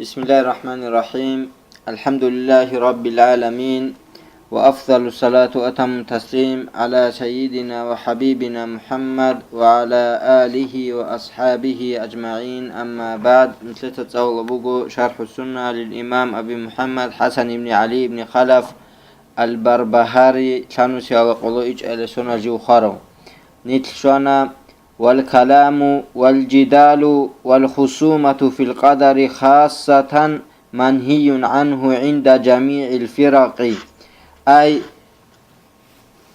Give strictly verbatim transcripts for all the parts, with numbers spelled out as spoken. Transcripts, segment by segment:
بسم الله الرحمن الرحيم. الحمد لله رب العالمين. وأفضل الصلاة وأتم التسليم على سيدنا وحبيبنا محمد وعلى آله وأصحابه أجمعين. أما بعد. Нилъеца цӀалула буго شرح السنة للإمام أبي محمد حسن بن علي بن خلف البربهاري, лъанусиялда къоло ичӀалесуна жив хварав. Нилъ щвана: والكلام والجدال والخصومة في القدر خاصة منهي عنه عند جميع الفرق. Ай,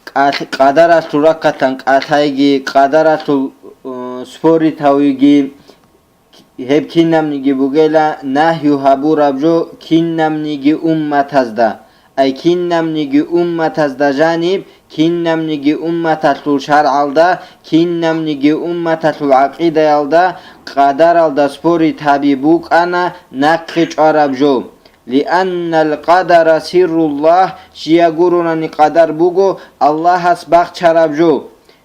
кӀал-, къадаралъул рахъалъан кӀалъайги, къадаралъул, э, спорить гьавиги, гьеб кинабниги бугела нагью гьабураб жо кинабниги умматазда. Ай кинабниги умматазда жаниб, кинабниги умматалъул шаргӀалда, кинабниги умматалъул гӀакъидаялда къадаралда спорить гьаби букӀана нахъе чӀвараб жо. لأن القدر سر الله, щай гуронани къадар буго Аллагьас бахчараб жо.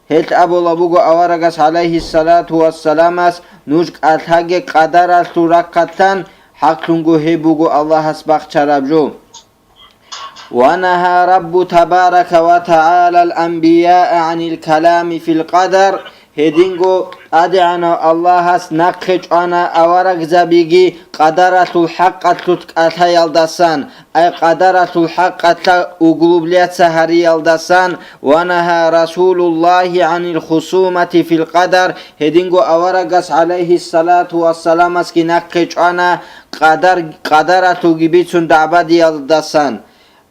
Гьелъ абула буго аварагас, гӀалайгьиссалату вассаламас: нуж кӀалъаге къадаралъул рахъалъан, хӀакълъунго гьеб буго Аллагьас бахчараб жо. ونهى الرب تبارك وتعالى الأنبياء عن الكلام في القدر. Гьединго ТӀадегӀанав Аллагьас нахъе чӀвана аварагзабиги къадаралъул хӀакъалъулъ кӀалъаялдасан, ай къадаралъул хӀакъалъа углубляться гьариялдасан. ونهى رسول الله عن الخصومة في القدر. Гьединго аварагас, гӀалайгьиссалату вассаламасги нахъе чӀвана къадар, къадаралъулги бицун дагӀбадиялдасан.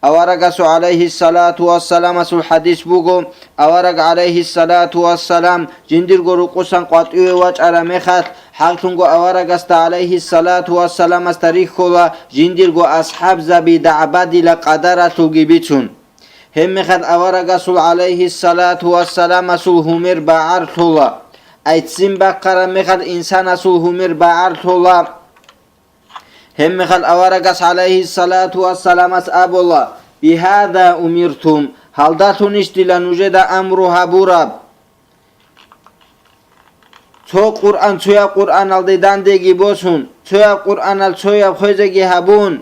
Аварагасул, гӀалайгьиссалату вассаламасул хӀадис буго, авараг, гӀалайгьиссалату вассалам, жиндирго рукъусан къватӀиве вачӀараб мехалъ, хӀакълъунго аварагасда, гӀалайгьиссалату вассаламасда, рихьула жиндирго асхӀабзаби дагӀбадила къадаралъулги бицун. Гьебмехалъ аварагасул, гӀалайгьиссалату вассаламасул, гьумер багӀар лъола. Ай ццин бахъараб мехалъ инсанасул гьумер багӀар лъола. Гьебмехалъ аварагас, гӀалайгьиссалату вассаламас, абула: بهذا أمرتم, гьалдалъунищ дила нужеда амру гьабураб? Цо Къуръан цояб Къуръаналде дандеги босун, цояб Къуръанал цояб хвезеги гьабун,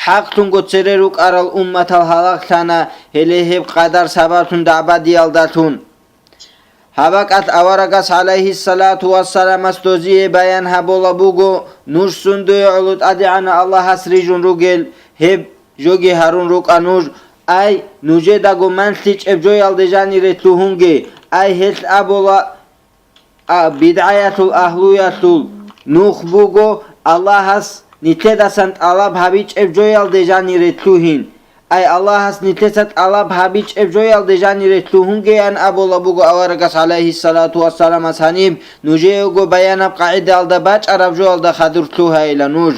хӀакълъунго цере рукӀарал умматал гьалаглъана, гьеле гьеб къадар сабаблъун дагӀбадиялдалъун. Гьаб бакӀалъ аварагас, гӀалайгьиссалату вассаламас, дозие баян гьабула буго, нуж сундуе гӀоло ТӀадегӀанав Аллагьас рижун ругел, гьеб жоги гьарун рукӀа нуж. Ай, нужедаго манлъичӀеб жоялде жанире лъугьунге. Ай, гьелъ абула, а, бидгӀаялъул агьлуялъул нух буго, Аллагьас нилъедасан тӀалаб гьабичӀеб жоялде жанире лъугьин. Ай, Аллагьас нилъеца тӀалаб гьабичӀеб жоялде жанире лъугьунгеян абула буго аварагас, гӀалайгьиссалату вассаламас, гьаниб нужеего баянаб къагӀидаялда бачӀараб жоялда хадур лъугьайила нуж.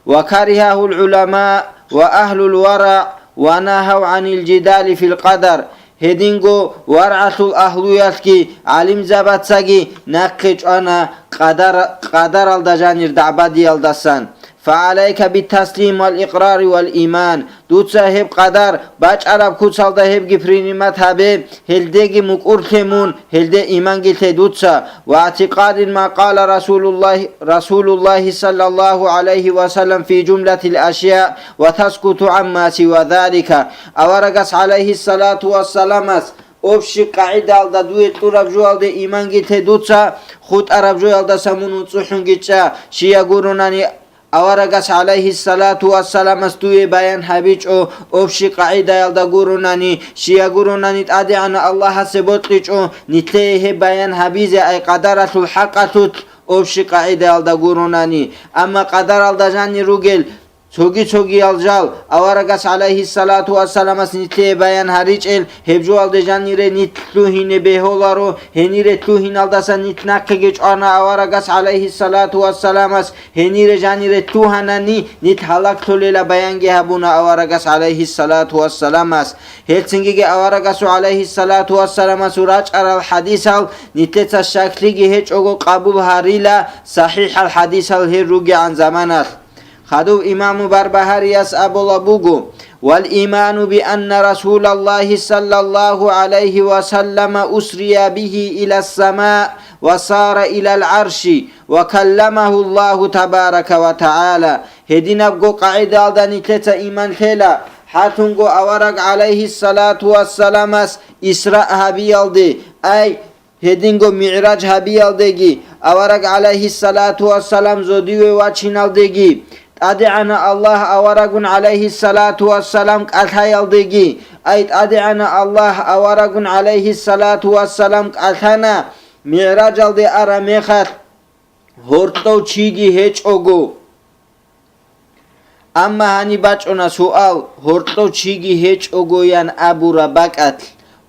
وكرهه العلماء وأهل الورع ونهوا عن الجدال في القدر. Гьединго варгӀалъул агьлуялъги гӀалимзабацаги нахъе чӀвана къадар-, къадаралда жанир дагӀбадиялдасан. فعليك بالتسليم والإقرار والإيمان. Дуца гьеб къадар бачӀараб куцалда гьебги принимать гьабе, гьелдеги мукӀурлъе мун, гьелде иманги лъе дуца. واعتقاد ما قال رسول الله، رسول الله صلى الله عليه وسلم في جملة الأشياء وتسكت عما سوى ذلك. Аварагас, гӀалайгьиссалату вассаламас, общий къагӀидаялда дуе кьураб жоялде иманги лъе дуца, хутӀараб жоялдаса мун унцӀухӀунги чӀа, щай гуронани аварагас, гӀалайгьиссалату вассаламас, дуе баян гьабичӀо, общий къагӀидаялда гуронани, щай гуронани ТӀадегӀанав Аллагьасе бокьичӀо, нилъее гьеб баян гьабизе, ай къадаралъул хӀакъалъулъ, общий къагӀидаялда гуронани. Амма къадаралда жанир ругел цоги-цогиял жал аварагас, гӀалайгьиссалату вассаламас, нилъее баян гьаричӀел, гьеб жоялде жанире нилъ лъугьине бегьуларо, гьенире лъугьиналдаса нилъ нахъеги чӀвана аварагас, гӀалайгьиссалату вассаламас, гьенире жанире лъугьанани, нилъ гьалаглъулила баянги гьабуна аварагас, гӀалайгьиссалату вассаламас. Гьелцинги аварагасул, гӀалайгьиссалату вассаламасул, рачӀарал хӀадисал нилъеца щаклъиги гьечӀого къабул гьарила, сахӀихӀал хӀадисал гьел ругегӀан заманалъ. Хадув имаму Барбагьарияс абула буго: والإيمان بأن رسول الله صلى الله عليه وسلم أسري به إلى السماء وصار إلى العرش وكلمه الله تبارك وتعالى. Гьединабго къагӀидаялда нилъеца иман лъела, хӀатунго авараг гӀалайгьиссалату вассаламас Исра гьабиялде, ай, гьединго МигӀраж гьабиялдеги, авараг гӀалайгьиссалату вассалам зодиве вачиналдеги, ТӀадегӀанав Аллагь аварагун гӀалайгьиссалату вассалам кӀалъаялдеги, ай, ТӀадегӀанав Аллагь аварагун гӀалайгьиссалату вассалам кӀалъана, МигӀражалде араб мехалъ гьоркьов чиги гьечӀого. Амма гьаниб бачӀуна суал, гьоркьов чиги гьечӀогоян абураб бакӀалъ,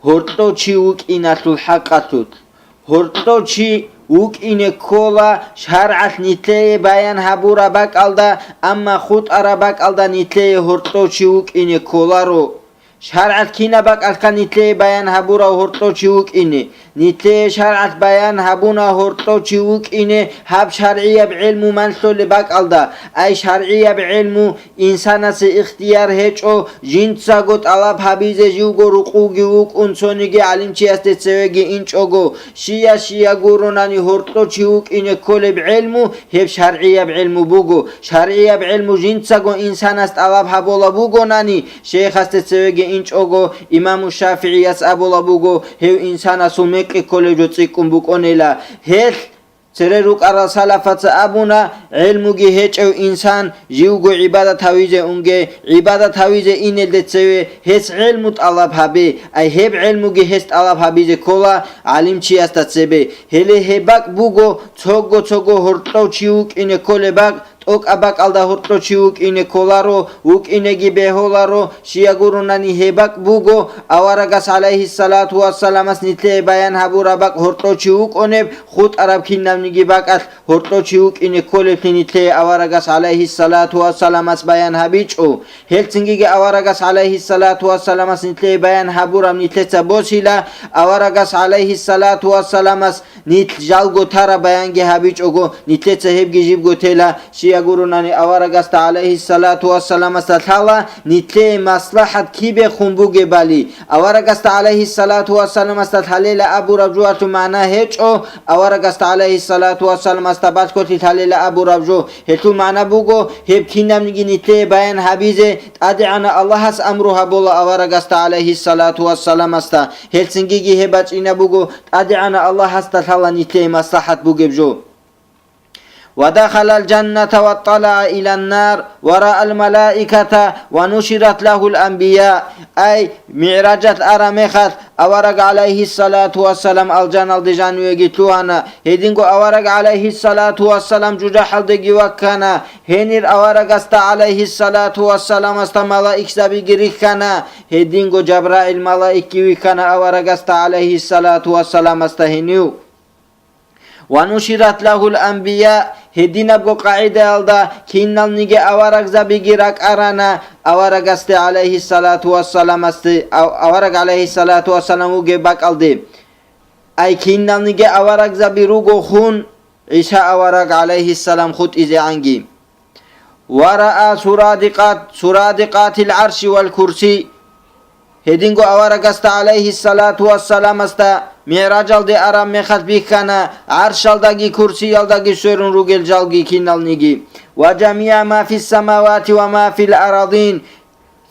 гьоркьов чи вукӀиналъул хӀакъалъулъ. Гьоркьов чи вукӀине ккола шаргӀалъ нилъее баян гьабураб бакӀалда, амма хутӀараб бакӀалда нилъее гьоркьов чи вукӀине кколаро. ШаргӀалъ кинаб бакӀалъха нилъее баян гьабурав гьоркьов чи вукӀине? Нилъее шаргӀалъ баян гьабуна гьоркьов чи вукӀине гьаб шаргӀияб гӀелму малъулеб бакӀалда, ай шаргӀияб гӀелму инсанасе ихтияр гьечӀо жинцаго тӀалаб гьабизе, живго рукъувги вукӀун цониги гӀалимчиясде цевеги инчӀого, щия-щия гуронани гьоркьов чи вукӀине кколеб гӀелму, гьеб шаргӀияб гӀелму буго. ШаргӀияб гӀелму жинцаго инсанас тӀалаб гьабула бугонани, шейхасде цевеги инчӀого, имаму ШафигӀияс абула буго, гьев инсанасул мекъи кколеб жо цӀикӀкӀун букӀунила. Гьелъ цере рукӀарал салафаца абуна, гӀелмуги гьечӀев инсан живго гӀибадат гьавизе унге, гӀибадат гьавизе инелде цеве гьес гӀелму тӀалаб гьабе, ай гьеб гӀелмуги гьес тӀалаб гьабизе ккола гӀалимчиясда цебе. Гьеле гьеб бакӀ буго, цого-цого гьоркьов чи вукӀине кколеб бакӀ, тӀокӀаб бакӀалда гьоркьов чи вукӀине кколаро, вукӀинеги бегьуларо, щия гуронани гьеб бакӀ буго, аварагас гӀалайгьиссалату вассаламас нилъее баян гьабураб бакӀ гьоркьов чи вукӀунеб, хутӀараб кинабниги бакӀалъ гьоркьов чи вукӀине кколеблъи нилъее аварагас гӀалайгьиссалату вассаламас баян гьабичӀо. Гьелцинги аварагас гӀалайгьиссалату вассаламас нилъее баян гьабураб нилъеца босила, аварагас гӀалайгьиссалату вассаламас нилъ жалго тараб баянги гьабичӀого, нилъеца гьебги жибго тела, щия гуронани аварагасда гӀалайгьиссалату вассаламасда лъала нилъее маслахӀат кибехун бугебали. Аварагасда гӀалайгьиссалату вассаламасда лъалела абураб жоялъул магӀна гьечӀо, аварагасда гӀалайгьиссалату вассаламасда балъголъи лъалела абураб жо. Гьелъул магӀна буго, гьеб кинабниги нилъее баян гьабизе ТӀадегӀанав Аллагьас амру гьабула аварагасда гӀалайгьиссалату вассаламасда. Гьелцинги гьеб бачӀина буго, ТӀадегӀанав Аллагьасда лъала нилъее маслахӀат бугеб жо. «Ва дахалал жанната ва тӀалаа илан нар ва раал малаиката ва нушират лагьул анбия». Ай, МигӀражалъ араб мехалъ авараг гӀалайгьиссалату вассалам алжаналде жанивеги лъугьана. Гьединго авараг гӀалайгьиссалату вассалам жужахӀалдеги ваккана. Гьенир аварагасда гӀалайгьиссалату вассаламасда малаикзабиги рихьана. Гьединго Жабраил малаикги вихьана аварагасда гӀалайгьиссалату вассаламасда гьенив. «Ва нушират лагьул анбия», гьединабго къагӀидаялда киналниги аварагзабиги ракӀарана аварагасде гӀалайгьиссалату вассаламасде, ав-, авараг гӀалайгьиссалату вассалам вугеб бакӀалде. Ай киналниги аварагзаби руго хун, ГӀиса авараг гӀалайгьиссалам хутӀизегӀанги. «Ва раа сурадикъат-, сурадикъатил гӀарши вал курси». Гьединго аварагасда гӀалайгьиссалату вассаламасда МигӀражалде араб мехалъ бихьана, гӀаршалдаги курсиялдаги сверун ругел жалги киналниги. «Ва жамиа ма фиссамавати ва ма фил арадин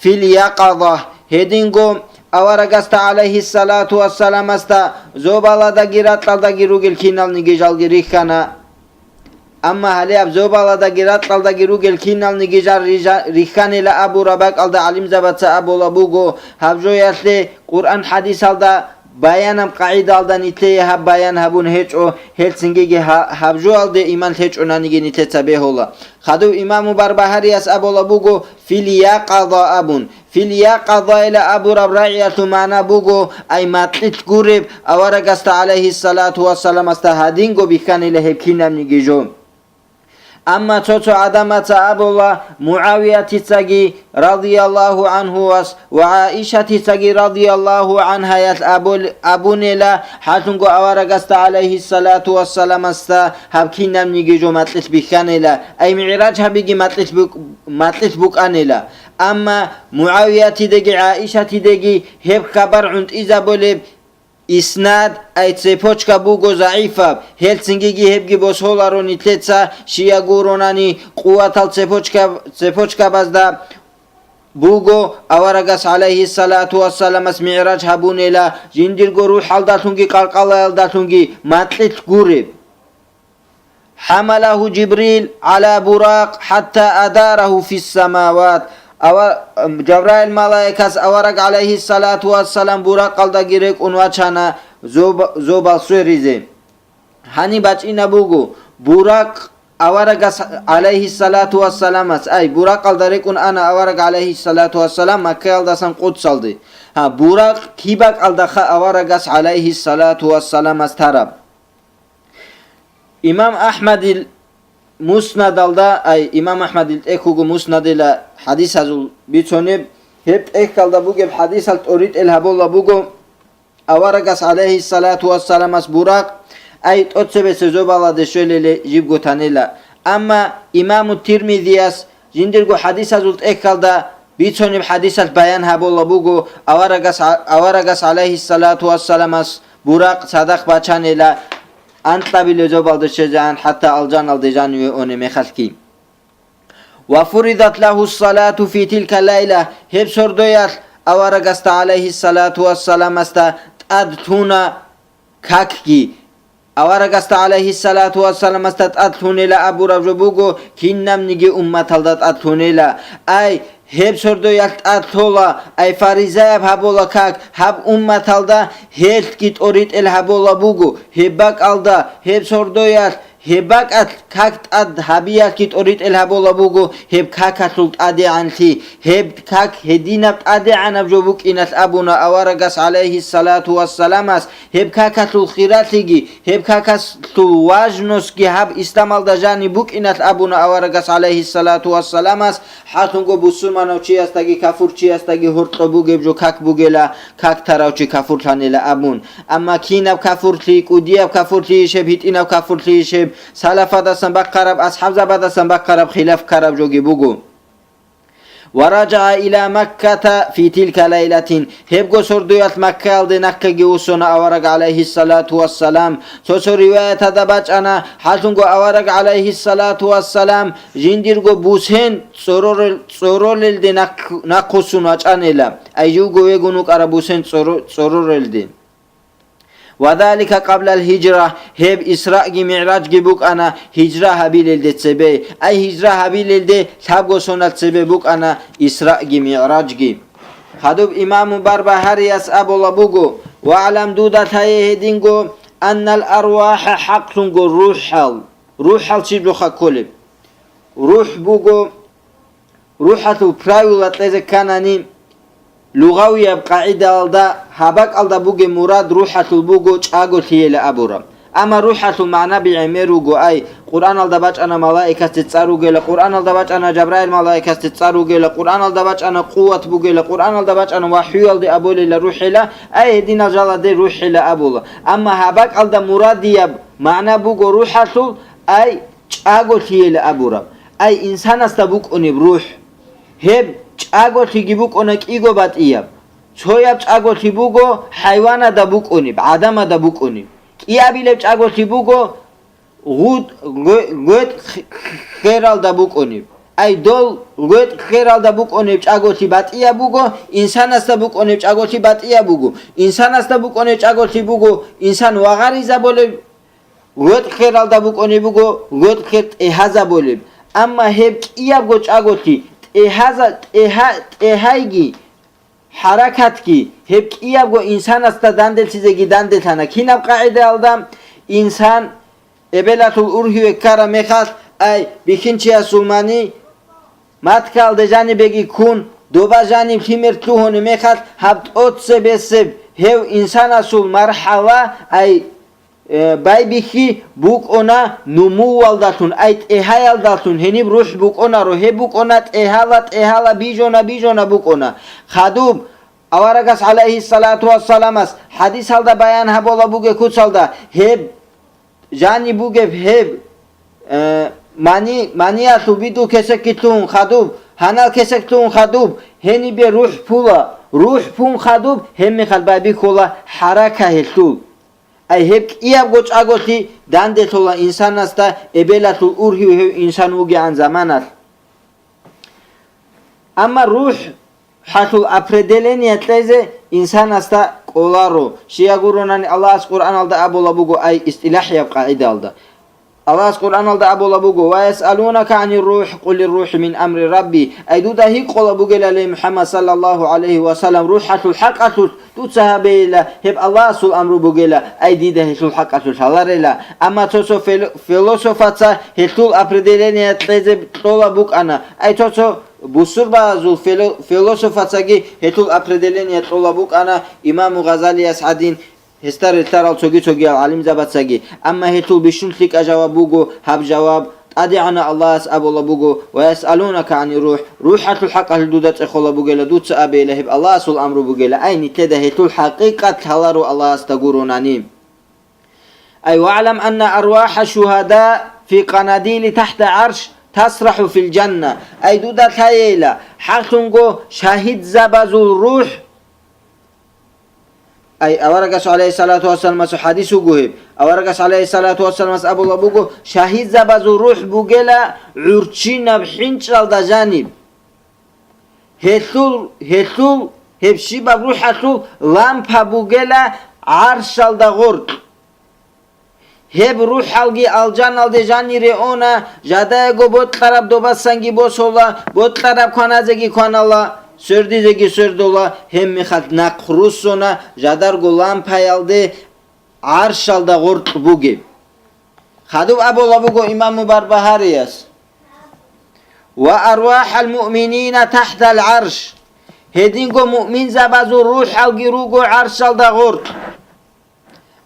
фил якъаза». Гьединго аварагасда гӀалайгьиссалату вассаламасда зобаладаги ракьалдаги ругел киналниги жалги рихьана. Амма гьале аб зобаладаги ракьалдаги ругел киналниги жал рижа-, рихьанила абураб бакӀалда гӀалимзабаца абула буго, гьаб жоялъе Къуръан-хӀадисалда баянаб къагӀидалда нилъее гьаб баян гьабун гьечӀо, гьелцинги гьа-, гьаб жоялде иман лъечӀонаниги нилъеца бегьула. Хадув имаму Барбагьарияс абула буго, «Фил якъаза» абун, «Фил якъаза» ила абураб рагӀиялъул магӀна буго, ай макьилъ гуреб, аварагасда гӀалайгьиссалату вассаламасда гьадинго бихьанила гьеб кинабниги жо. Амма цо-цо гӀадамаца абула, МугӀавиятицаги, радияллагьу гӀанхуяс, ва ГӀаишатицаги, радияллагьу гӀанхаялъ, абул-, абунела, хӀалъунго аварагасда гӀалайгьиссалату вассаламасда гьаб кинабниги жо макьилъ бихьанила, ай МигӀраж гьабиги макьилъ бук-, макьилъ букӀанила. Амма МугӀавиятидеги ГӀаишатидеги гьеб хабар гӀунтӀизабулеб Иснад, ай цепочка буго загӀипаб, гьелцинги гьебги босоларо нилъеца, щия гуронани, къуватал цепочка, цепочкабазда буго аварагас, гӀалайгьиссалату вассаламас, мигӀраж гьабунела, жиндирго рухӀалдалъунги къаркъалаялдалъунги макьилъ гуреб. «ХӀамалагьу Жибрил гӀала буракъ хӀатта адарагьу фиссамават». Ава-, Жабраил малаикас авараг, гӀалайгьиссалату вассалам, буракъалдаги рекӀун вачана зоб-, зобал сверизе. Гьаниб бачӀина буго, буракъ аварагас, гӀалайгьиссалату вассаламас, ай, буракъалда рекӀун ана авараг, гӀалайгьиссалату вассалам, Маккаялдасан Къудсалде. Гьа, буракъ киб бакӀалдаха аварагас, гӀалайгьиссалату вассаламас, тараб? Имам Ахмадил Муснадалда, ай, Имам Ахмадил тӀехь буго Муснадила хӀадисазул бицунеб, гьеб тӀехьалда бугеб хӀадисал тӀоритӀел гьабула буго, аварагас, гӀалайгьиссалату вассаламас, буракъ, ай, тӀоцебесеб зобалазде щвелеле жибго танила. Амма Имаму Тирмизияс жиндирго хӀадисазул тӀехьалда бицунеб хӀадисалъ баян гьабула буго, аварагас, аварагас, гӀалайгьиссалату вассаламас, буракъ цадахъ бачанила анкьабилеб зобалде щвезегӀан, хӀатта алжаналде жаниве уне мехалъги. «Ва фуридат лагьу салату фи тилка лайла», гьеб сордоялъ аварагасда, гӀалайгьиссалату вассаламасда, тӀад лъуна какги. Аварагасда, гӀалайгьиссалату вассаламасда, тӀад лъунела абураб жо буго, кинабниги умматалда тӀад лъунела. Ай, гьеб сордоялъ тӀад лъола, ай, фаризаяб гьабула как, гьаб умматалда гьелъги тӀоритӀел гьабула буго, гьеб бакӀалда, гьеб сордоялъ, гьеб бакӀалъ как тӀад гьабиялъги тӀоритӀел гьабула буго, гьеб какалъул тӀадегӀанлъи, гьеб как гьединаб тӀадегӀанаб жо букӀиналъ абуна аварагас, гӀалайгьиссалату вассаламас, гьеб какалъул хиралъиги, гьеб какалъул важносги гьаб исламалда жаниб букӀиналъ абуна аварагас, гӀалайгьиссалату вассаламас, хӀакълъунго бусурманав чиясдаги кафурчиясдаги гьоркьоб бугеб жо как бугела, как тарав чи кафурлъанила абун. Амма кинаб кафурлъи, кӀудияб кафурлъийищеб, гьитӀинаб кафурлъийищеб, салафадасан бахъараб, асхӀабзабадасан бахъараб хилаф ккараб жоги буго. «Ва ражагӀа иля Макката фи тилка лайлатин», гьебго сордоялъ Маккаялде нахъеги вуссуна авараг, гӀалайгьиссалату вассалам. Цо-цо риваятада бачӀана, хӀакълъунго авараг, гӀалайгьиссалату вассалам, жиндирго бусен цӀорорел-, цӀорорелде нахъ-, нахъвуссун вачӀанила, ай живго вегун вукӀараб бусен цӀоро-, цӀорорелде. «Ва залика къаблал гьижра», гьеб Исраъги МигӀражги букӀана гьижра гьабилелде цебе. Ай, гьижра гьабилелде лъабго сонал цебе букӀана Исраъги МигӀражги. Хадуб имаму Барбагьарияс абула буго: «ВагӀлам», дуда лъае гьединго, «аннал арвахӀа», хӀакълъунго рухӀал. РухӀал щиб жоха кколеб? РухӀ буго РухӀалъул правила кьезе кканани, лугъавияб къагӀидалда гьаб бакӀалда бугеб мурад рухӀалъул буго чӀаголъиела абураб. Амма рухӀалъул магӀнаби гӀемер руго, ай, Къуръаналда бачӀана малаикасде цӀар ругела, Къуръаналда бачӀана Жабраил малаикасде цӀар ругела, Къуръаналда бачӀана къуват бугела, Къуръаналда бачӀана вахӀюялде абулела рухӀела, ай, гьединал жаладе рухӀела абула. Амма гьаб бакӀалда мурадияб магӀна буго рухӀалъул, ай, чӀаголъиела абураб. Ай, инсанасда букӀунеб рухӀ. Гьеб чӀаголъиги букӀуна кӀиго батӀияб. Цояб чӀаголъи буго хӀайванада букӀунеб, гӀадамада букӀунеб. КӀиабилеб чӀаголъи буго гъуд-, гъе-, гъветӀ х-, хералда букӀунеб. Ай, дол гъветӀ хералда букӀунеб чӀаголъи батӀияб буго, инсанасда букӀунеб чӀаголъи батӀияб буго. Инсанасда букӀунеб чӀаголъи буго инсан вагъаризабулеб, гъветӀ хералда букӀунеб буго гъветӀ хер тӀегьазабулеб. Амма гьеб кӀиябго чӀаголъи тӀегьаза-, тӀегьа-, тӀегьайги, хӀаракатги гьеб кӀиябго инсанасда данделъизеги данделъана. Кинаб къагӀидаялда? Инсан эбелалъул ургьиве ккараб мехалъ, ай, бихьинчиясул мани маткаялда жанибеги ккун, доба жаниб лъимер лъугьунеб мехалъ, гьаб тӀоцебесеб гьев инсанасул мархӀала, ай, э, байбихьи букӀуна нумувалдалъун, ай, тӀегьаялдалъун, гьениб рухӀ букӀунаро, гьеб букӀуна тӀегьала, тӀегьала, бижона, бижона букӀуна. Хадуб, аварагас, гӀалайгьиссалату вассаламас, хӀадисалда баян гьабула бугеб куцалда, гьеб жаниб бугеб гьеб, э, мани, маниялъул бидул кесекги лъугьун хадуб, гьанал кесек лъугьун хадуб, гьенибе рухӀ пула, РухӀ пун хадуб, гьебмехалъ байбихьула хӀарака гьелъул. Ай гьеб кӀиябго чӀаголъи данделъула инсанасда эбелалъул ургьив гьев инсан вугегӀан заманалъ. Амма рухӀалъул определение кьезе инсанасда кӀоларо. Щай гуронани Аллагьас Къуръаналда абула буго, ай истилахӀияб къагӀидалда. Аллагьас Къуръаналда абула буго: «Ва ясъалунака гӀанир рухӀ, къулир рухӀу мин амри Рабби». Ай дуда гьикъула бугела, ле МухӀаммад саллаллагьу гӀалайгьи ва саллам, рухӀалъул хӀакъалъулъ дуца гьабейила, гьеб Аллагьасул амру бугела, ай дида гьелъул хӀакъалъулъ гьаларела. Амма цо-цо фил-, философаца гьелъул определение кьезе кьола букӀана, ай цо-цо бусурбазул фило-, философацаги гьелъул определение кьола букӀана, имаму Гъазалияс гӀадин, гьесда релълъарал цоги-цогиял гӀалимзабацаги. Амма гьелъул бищун лъикӀа жаваб буго, гьаб жаваб: ТӀадегӀанав Аллагьас абула буго: «Ва ясъалунака гӀанир рухӀ», рухӀалъул хӀакъалъулъ дуда цӀехола бугела, дуца абейила, гьеб Аллагьасул амру бугела, ай нилъеда гьелъул хӀакъикъат лъаларо Аллагьасда гуронани. Ай, «ВагӀлам анна арвахӀа шугьада фи къанадили тахта гӀарш тасрахӀу фил жанна». Ай дуда лъайейила, хӀакълъунго шагьидзабазул рухӀ Ай, аварагас, гӀалайгьиссалату вассаламасул хӀадис вуго гьеб. Аварагас, гӀалайгьиссалату вассаламас, абула буго: «Шагьидзабазул рухӀ бугела гӀурччинаб хӀинчӀалда жаниб. Гьелъул, гьелъул, гьеб щибаб рухӀалъул лампа бугела гӀаршалда гъоркь». Гьеб рухӀалги алжаналде жанире она, жидеего бокьараб добасанги босола, бокьараб кваназеги кванала, свердизеги свердола, гьебмехалъ нахъ руссуна жидарго лампаялде гӀаршалда гъоркь бугеб. Хадуб абула буго имаму Барбагьарияс: «Ва арвахӀал муъминина тахтал гӀарш». Гьединго муъминзабазул рухӀалги руго гӀаршалда гъоркь.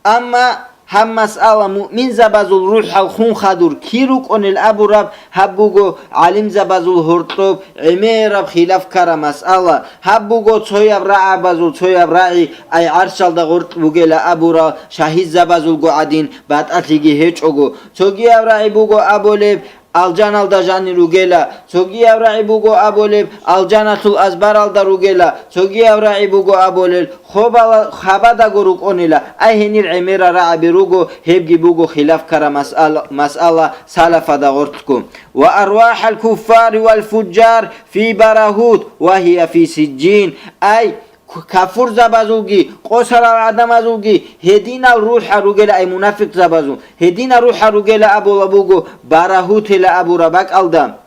Амма гьаб масъала, муъминзабазул рухӀал хун хадур кир рукӀунел абураб, гьаб буго гӀалимзабазул гьоркьоб гӀемераб хилаф ккараб масъала. Гьаб буго цояб рагӀабазул цояб рагӀи, ай гӀаршалда гъоркь бугела абурал шагьидзабазулго гӀадин, батӀалъиги гьечӀого. Цогияб рагӀи буго абулеб, алжаналда жанир ругела, цогияб рагӀи буго абулеб, алжаналъул азбаралда ругела, цогияб рагӀи буго абулел, хобала-, хабадаго рукӀунела, ай гьенир гӀемерал рагӀаби руго, гьебги буго хилаф ккараб масъала, масъала салафада гъоркьго. «Ва арвахӀал куффари вал фуджжар фи барагьут ва гьия фи сиджжин». Ай, к-, кафурзабазулги, къосарал гӀадамазулги гьединал рухӀал ругела, ай мунафикъзабазул гьединал рухӀал ругела абула буго барагьутела абураб бакӀалда.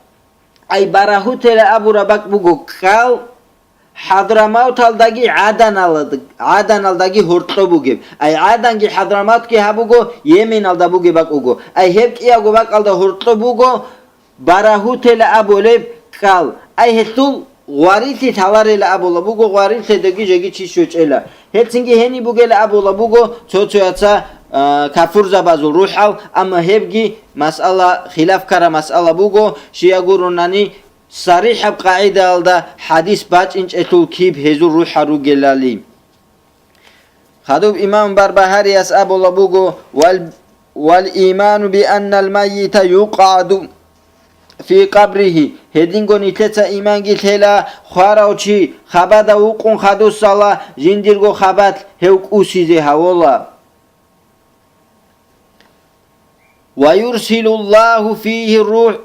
Ай барагьутела абураб бакӀ буго кӀал Хадрамавталдаги ГӀаданалда-, ГӀаданалдаги гьоркьоб бугеб. Ай ГӀаданги Хадрамавтги гьаб буго Йеменалда бугеб бакӀ буго. Ай гьеб кӀиябго бакӀалда гьоркьоб буго Барагьутела абулеб кӀал. Ай гьелъул гъварилъи лъаларела абула буго, гъварилъедаги жеги чи щвечӀела. Гьелцинги гьениб бугела абула буго цо-цояца, а, кафурзабазул рухӀал, амма гьебги масъала, хилаф ккараб масъала буго, щай гуронани, сарихӀаб къагӀидаялда хӀадис бачӀинчӀелъул киб гьезул рухӀал ругелали. Хадуб имам Барбагьарияс абула буго: «Вал, вал иману би аннал маййита юкъаду фи къабригьи», гьединго нилъеца иманги лъела, хварав чи хабада вукъун хадусала, жиндирго хабалъ гьев кӀусизе гьавола. «Ва юрсилуллагьу фигьи рухӀ,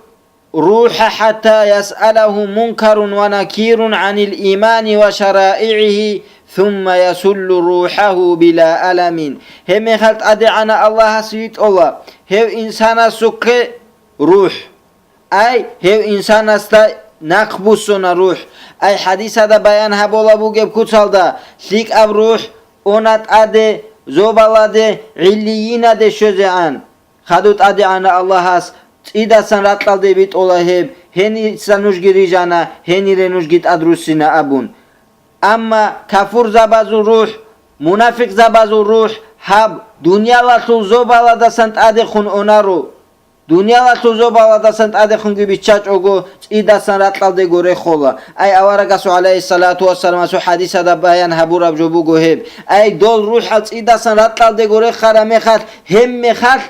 рухӀа хӀатта ясъалагьу мункарун ва накирун гӀанил имани ва шараигӀигьи, сумма ясуллу рухӀагьу била аламин». Гьебмехалъ ТӀадегӀанав Аллагьас витӀола гьев инсанасухъе рухӀ. Ай, гьев инсанасда нахъ буссуна рухӀ. Ай, хӀадисада баян гьабула бугеб куцалда, лъикӀаб рухӀ она тӀаде, зобаладе, гӀиллийинаде щвезегӀан. Хадуб ТӀадегӀанав Аллагьас цӀидасан ракьалде битӀула гьеб, гьениса нужги рижана, гьенире нужги тӀадруссина абун. Амма кафурзабазул рухӀ, мунафикъзабазул рухӀ гьаб дуниялалъул зобаладасан тӀадехун онаро. Дуниялалъул зобаладасан тӀадехунги биччачӀого, цӀидасан ракьалдего рехола. Ай, аварагасул, гӀалайгьиссалату вассаламасул хӀадисада баян гьабураб жо буго гьеб. Ай, дол рухӀал цӀидасан ракьалдего рехараб мехалъ, гьеб мехалъ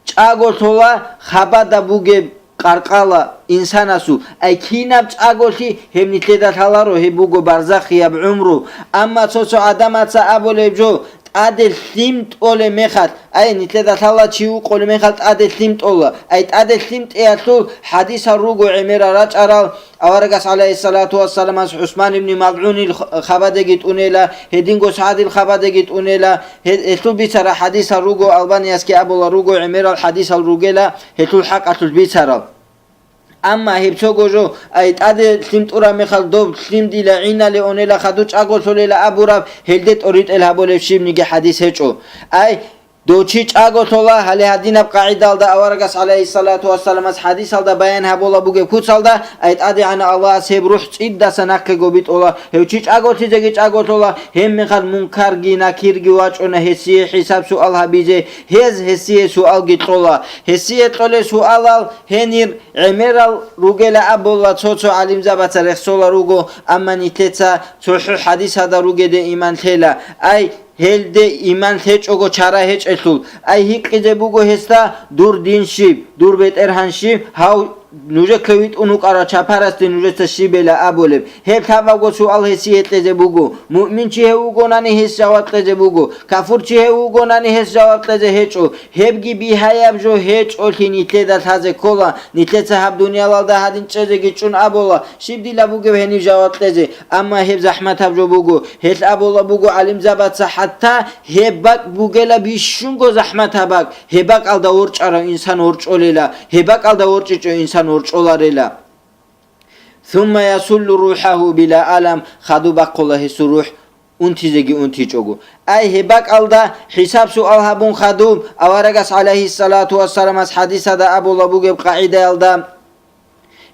чӀаголъула хабада бугеб къаркъала инсанасул, ай кинаб чӀаголъи гьеб нилъеда лъаларо, гьеб буго барзахияб гӀумру. Амма цо-цо гӀадамаца абулеб жо, тӀаде лъим тӀолеб мехалъ, ай, нилъеда лъала чи вукъолеб мехалъ тӀаде лъим тӀола, ай, тӀаде лъим тӀеялъул хӀадисал руго гӀемерал рачӀарал, аварагас, гӀалайгьиссалату вассаламас, ГӀусман ибни МазгӀунил х-, хабадеги тӀунела, гьединго СагӀдил хабадеги тӀунела, гье-, гьелъул бицарал хӀадисал руго, Албаниясги абула руго, гӀемерал хӀадисал ругела гьелъул хӀакъалъулъ бицарал. Амма гьеб цого жо, ай, тӀаде лъим тӀураб мехалъ доб лъим дила гӀинале унела, хаду чӀаголъулела абураб, гьелде тӀоритӀел гьабулеб щибниги хӀадис гьечӀо. Ай, дов чи чӀаголъула, гьале гьадинаб къагӀидалда аварагас, гӀалайгьиссалату вассаламас, хӀадисалда баян гьабула бугеб куцалда, ай, ТӀадегӀанав Аллагьас гьеб рухӀ цӀидасан нахъего битӀула, гьев чи чӀаголъизеги чӀаголъула, гьеб мехалъ мункарги накирги вачӀуна гьесие хӀисаб-суал гьабизе, гьез гьесие суалги кьола. Гьесие кьолел суалал гьенир гӀемерал ругела абула, цо-цо гӀалимзабаца рехсола руго, амма нилъеца цохӀо хӀадисалда ругеде иман лъела. Ай, гьелде иман лъечӀого чара гьечӀелъул, ай, гьикъизе буго гьесда: «Дур дин щиб? Дур БетӀергьан щиб? Гьав нужехъе витӀун вукӀарав чапарасде нужеца щибила абулеб?» Гьеб лъабабго суал гьесие кьезе буго. Муъмин чи гьев вугонани, гьес жаваб кьезе буго. Кафур чи гьев вугонани, гьес жаваб кьезе гьечӀо. Гьебги бигьаяб жо гьечӀолъи нилъеда лъазе ккола. Нилъеца гьаб дуниялалда гьадин чӀезеги чӀун абула, щиб дила бугеб гьениб жаваб кьезе, амма гьеб захӀматаб жо буго. Гьелъ абула буго гӀалимзабаца, хӀатта гьеб бакӀ бугела бищунго захӀматаб бакӀ, гьеб бакӀалда ворчӀарав инсан ворчӀолела, гьеб бакӀалда ворчӀичӀев инсан ворчӀоларела. Сумма ясуллу рухӀагьу била алам, хаду бахъула гьесул рухӀ унтизеги унтичӀого. Ай, гьеб бакӀалда хӀисаб-суал гьабун хадуб, аварагас, гӀалайгьиссалату вассаламас, хӀадисада абула бугеб къагӀидаялда,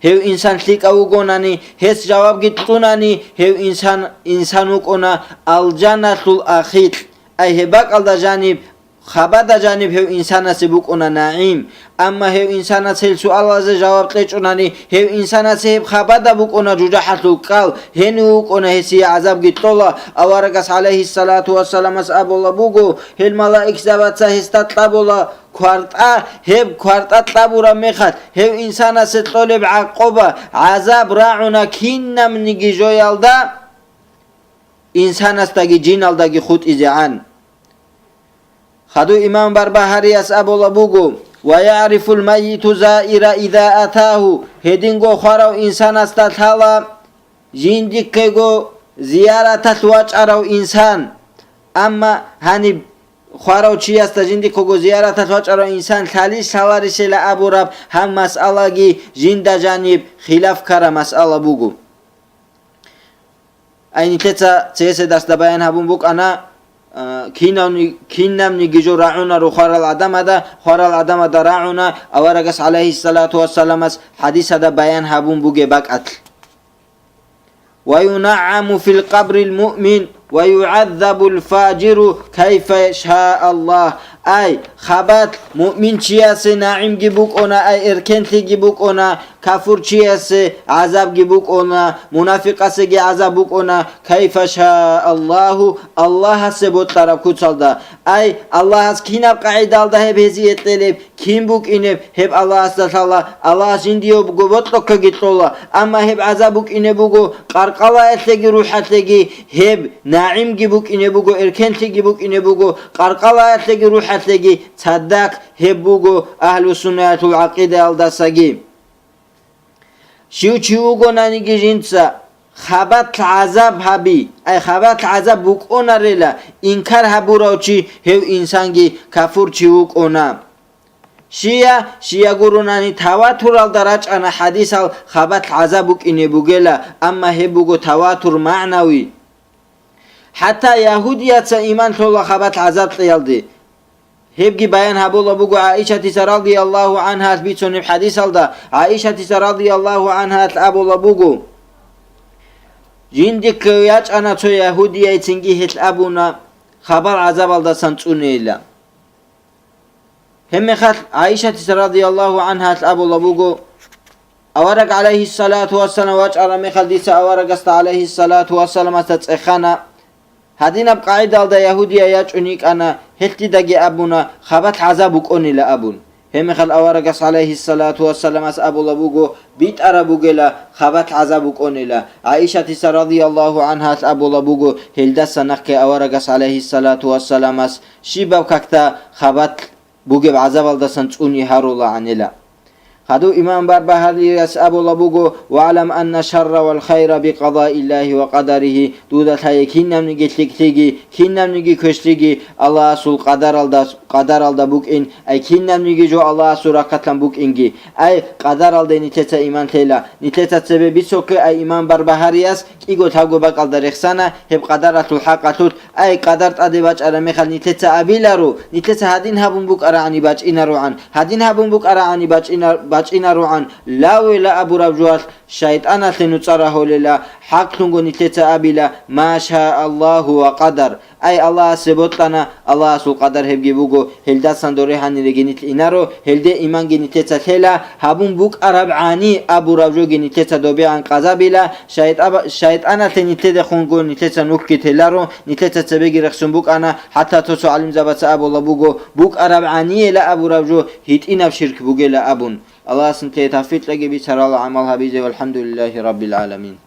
гьев инсан лъикӀав вугонани, гьес жавабги кьунани, гьев инсан, инсан вукӀуна алжаналъул ахикь. Ай, гьеб бакӀалда жаниб, хабада жаниб гьев инсанасе букӀуна нагӀим. Амма гьев инсанас гьел суалазе жаваб кьечӀунани, гьев инсанасе гьеб хабада букӀуна жужахӀалъул кӀал, гьенив вукӀуна гьесие гӀазабги кьола. Аварагас, гӀалайгьиссалату вассаламас, абула буго, гьел малаикзабаца гьесда кьабула квартӀа, гьеб квартӀа кьабураб мехалъ, гьев инсанасе кьолеб гӀакъуба, гӀазаб рагӀуна кинабниги жоялда, инсанасдаги жиналдаги хутӀизегӀан. Хадув имам Барбагьарияс абула буго: «Ва ягӀрифул майиту заира иза атагьу», гьединго хварав инсанасда лъала жиндихъего зияраталъ вачӀарав инсан. Амма гьаниб хварав чиясда жиндихъего зияраталъ вачӀарав инсан лъалищ лъаларищила абураб гьаб масъалаги жинда жаниб хилаф ккараб масъала буго. Ай, нилъеца цеседасда баян гьабун букӀана, а, кинавни-, кинабниги жо рагӀунаро хварал гӀадамада, хварал гӀадамада рагӀуна аварагас, гӀалайгьиссалату вассаламас, хӀадисада баян гьабун бугеб бакӀалъ. «Ва юнагӀаму фил къабрил муъмин, ва югӀаззабул фажиру кайфа ша Аллагь». Ай, хабалъ муъминчиясе нагӀимги букӀуна, ай, эркенлъиги букӀуна, кафурчиясе гӀазабги букӀуна, мунафикъасеги гӀазаб букӀуна, кайфа ша Аллагьу, Аллагьасе бокьараб куцалда. Ай, Аллагьас кинаб къагӀидалда гьеб гьезие кьелеб, кин букӀинеб, гьеб Аллагьасда лъала, Аллагьас жиндиего бокьухъеги кьола, амма гьеб гӀазаб букӀине буго къаркъалаялъеги рухӀалъеги, гьеб нагӀимги букӀине буго, эркенлъиги букӀине буго, къаркъалаялъеги рухӀалъеги цадахъ гьеб буго агьлу-суннаялъул гӀакъидаялдасаги. Щив чи вугонаниги жинца хабалъ гӀазаб гьаби, ай, хабалъ гӀазаб букӀунарила инкар гьабурав чи, гьев инсанги кафурчи вукӀуна. Щия, щия гурунани таватуралда рачӀана хӀадисал хабалъ гӀазаб букӀине бугела, амма гьеб буго таватур магӀнави. ХӀатта ягьудияца иман лъола хабалъ гӀазаб кьеялде. Гьебги баян гьабула буго ГӀаишатица радияллагьу гӀангьалъ бицунеб хӀадисалда. ГӀаишатица радияллагьу гӀангьалъ абула буго: «Жиндихъе ячӀана цо ягьудияй, цинги гьелъ абуна хабалъ гӀазабалдасан цӀунейилан». Гьебмехалъ ГӀаишатица радияллагьу гӀангьалъ абула буго: «Авараг, гӀалайгьиссалату вассалам, вачӀараб мехалъ дица аварагасда, гӀалайгьиссалату вассаламасда, цӀехана. Гьадинаб къагӀидалда ягьудияй ячӀун йикӀана, гьелъ дидаги абуна, хабалъ гӀазаб букӀунила абун. Гьебмехалъ аварагас, гӀалайгьиссалату вассаламас, абулаб буго, битӀараб бугела, хабалъ гӀазаб букӀунела. ГӀаишатица, радияллагьу гӀангьа, абулаб буго, гьелдаса нахъе аварагас, гӀалайгьиссалату вассаламас, щибаб какда хабалъ бугеб гӀазабалдасан цӀуни гьарулаанила. Хадув имам Барбагьарияс абулаб буго: «ВагӀлам анна шарра вал хайра бикъадаиллагьи ва къадаригьи», дуда лъае кинабниги лъикӀлъиги, кинабниги квешлъиги Аллагьасул къадаралда, къадаралда букӀин, ай кинабниги жо Аллагьасул рахъалъан букӀинги. Ай, къадаралде нилъеца иман лъела. Нилъеца цебе бицухъе, ай имам Барбагьарияс кӀиго лъабго бакӀалда рехсана гьеб къадаралъул хӀакъалъулъ, ай, къадар тӀаде бачӀараб мехалъ нилъеца абиларо, нилъеца гьадин гьабун букӀарагӀани бачӀинарогӀан, гьадин гьабун букӀарагӀани бачӀина-, бачӀинарогӀан, лавила абураб жоялъ шайтӀаналъе нуцӀа рагьулела, хӀакълъунго нилъеца абила: «Ма ша Аллагьу ва къадар». Ай, Аллагьасе бокьана, Аллагьасул къадар гьебги буго, гьелдасан доре гьаниреги нилъ инаро, гьелде иманги нилъеца лъела, гьабун букӀараб гӀани абураб жоги нилъеца добегӀан къазабила, шайтӀаба-, шайтӀаналъе нилъедехунго нилъеца нухги теларо, нилъеца цебеги рехсон букӀана, хӀатта цо-цо гӀалимзабаца абулаб буго, букӀараб гӀанияла абураб жо гьитӀинаб ширк бугела абун. Аллагьас нилъее тавфикъ кьеги бицарал гӀамал гьабизе, валхӀамдулиллагьи раббил гӀаламин.